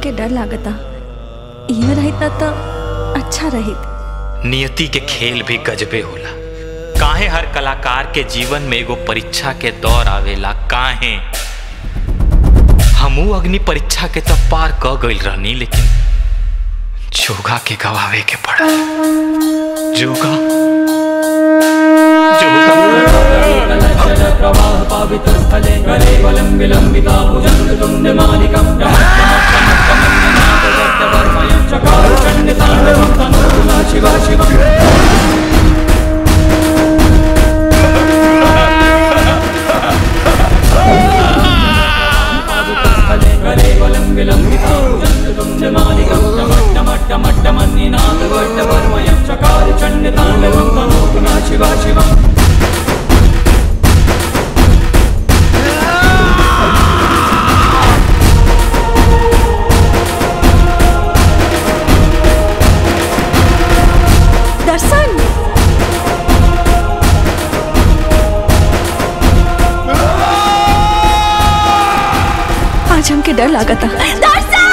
हमके डर लागता। यह रहित ना तो अच्छा रहित। नियति के खेल भी गजबे होला। काहे हर कलाकार के जीवन में एगो परीक्षा के दौर आवेला। काहे हमू अग्नि परीक्षा के तब पार क गइल रहनी, लेकिन जोगा के गवावे के पड़ल। जोगा दर्शन, आज हमके डर लागता। दर्शन!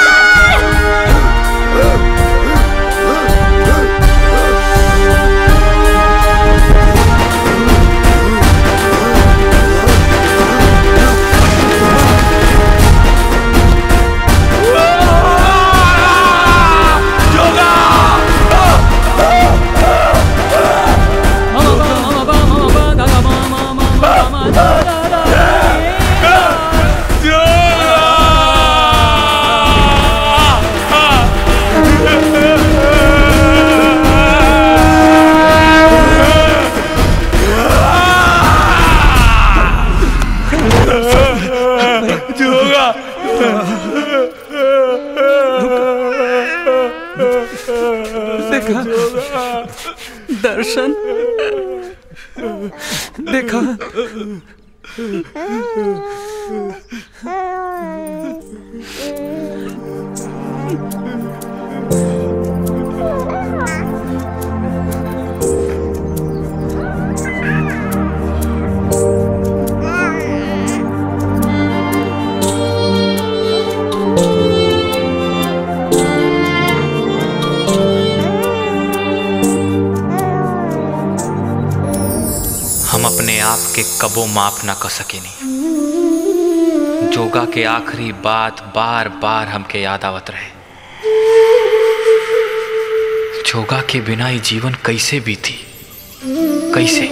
दर्शन, देखा अपने आप के कबो माफ ना कर सकेनी। जोगा के आखिरी बात बार बार हमके याद आवत रहे। जोगा के बिना ही जीवन कैसे बीती, कैसे।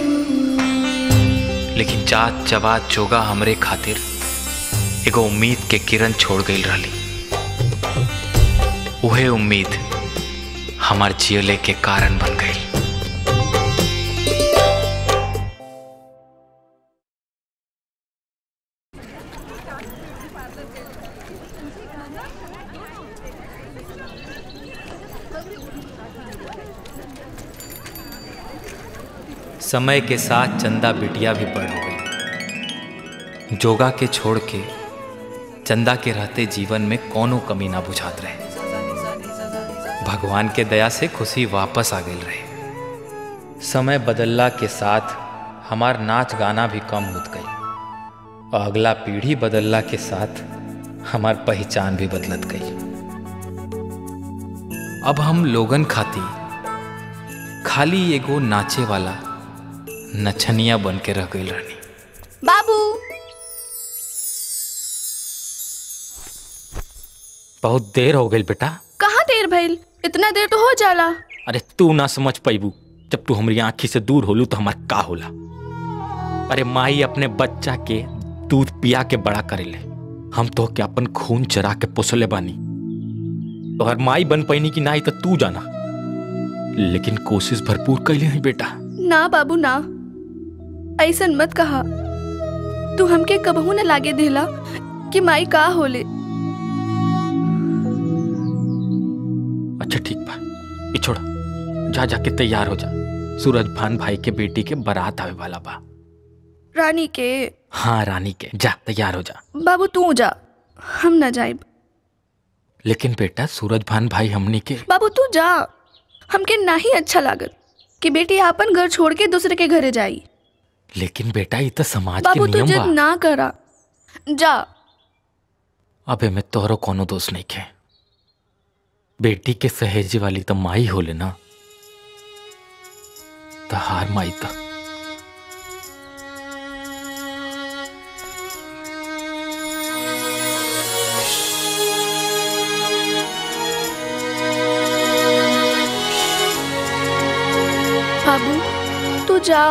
लेकिन जात जवात जोगा हमरे खातिर एगो उम्मीद के किरण छोड़ गई रही। उहे उम्मीद हमार जियले के कारण बन गई। समय के साथ चंदा बिटिया भी बड़ हो गई। जोगा के छोड़ के चंदा के रहते जीवन में कोनो कमी ना बुझात रहे। भगवान के दया से खुशी वापस आ गई रहे। समय बदलला के साथ हमार नाच गाना भी कम होत गई और अगला पीढ़ी बदलला के साथ हमार पहचान भी बदलत गई। अब हम लोगन खाती खाली एगो नाचे वाला नछनिया बन के रह गई रहनी। बाबू, बहुत देर हो गई बेटा। कहाँ देर भइल, इतना देर तो हो जाला। अरे तू ना समझ पैबू, जब तू हमारी आँखी से दूर होलू तो हमार का होला। अरे माई अपने बच्चा के दूध पिया के बड़ा करेले, हम तो के अपन खून चरा के पोसले बानी। तोहर माई बन पैनी की ना तो तू जाना, लेकिन कोशिश भरपूर कैले है बेटा। ना बाबू ना, ऐसन मत कहा। तू हमके कबहू न लागे देला कि माई का होले। अच्छा ठीक बा, ये छोड़, जा जाके तैयार हो जा। सूरज भान भाई के बेटी के बारात आवे वाला बा। रानी के? हाँ रानी के। जा तैयार हो जा। बाबू तू जा, हम ना जाइब। लेकिन बेटा सूरज भान भाई हमनी के। बाबू तू जा, हमके नहीं अच्छा लागत कि बेटी आपन घर छोड़ के दूसरे के घरे जाई। लेकिन बेटा ये तो समाज के नियम बा। बाबू तू जिद ना करा, जा। अबे मैं तोहरो कोनो दोष नहीं खे। बेटी के सहेजे वाली तो माई होले ना, तहार माई तो। बाबू तू जा,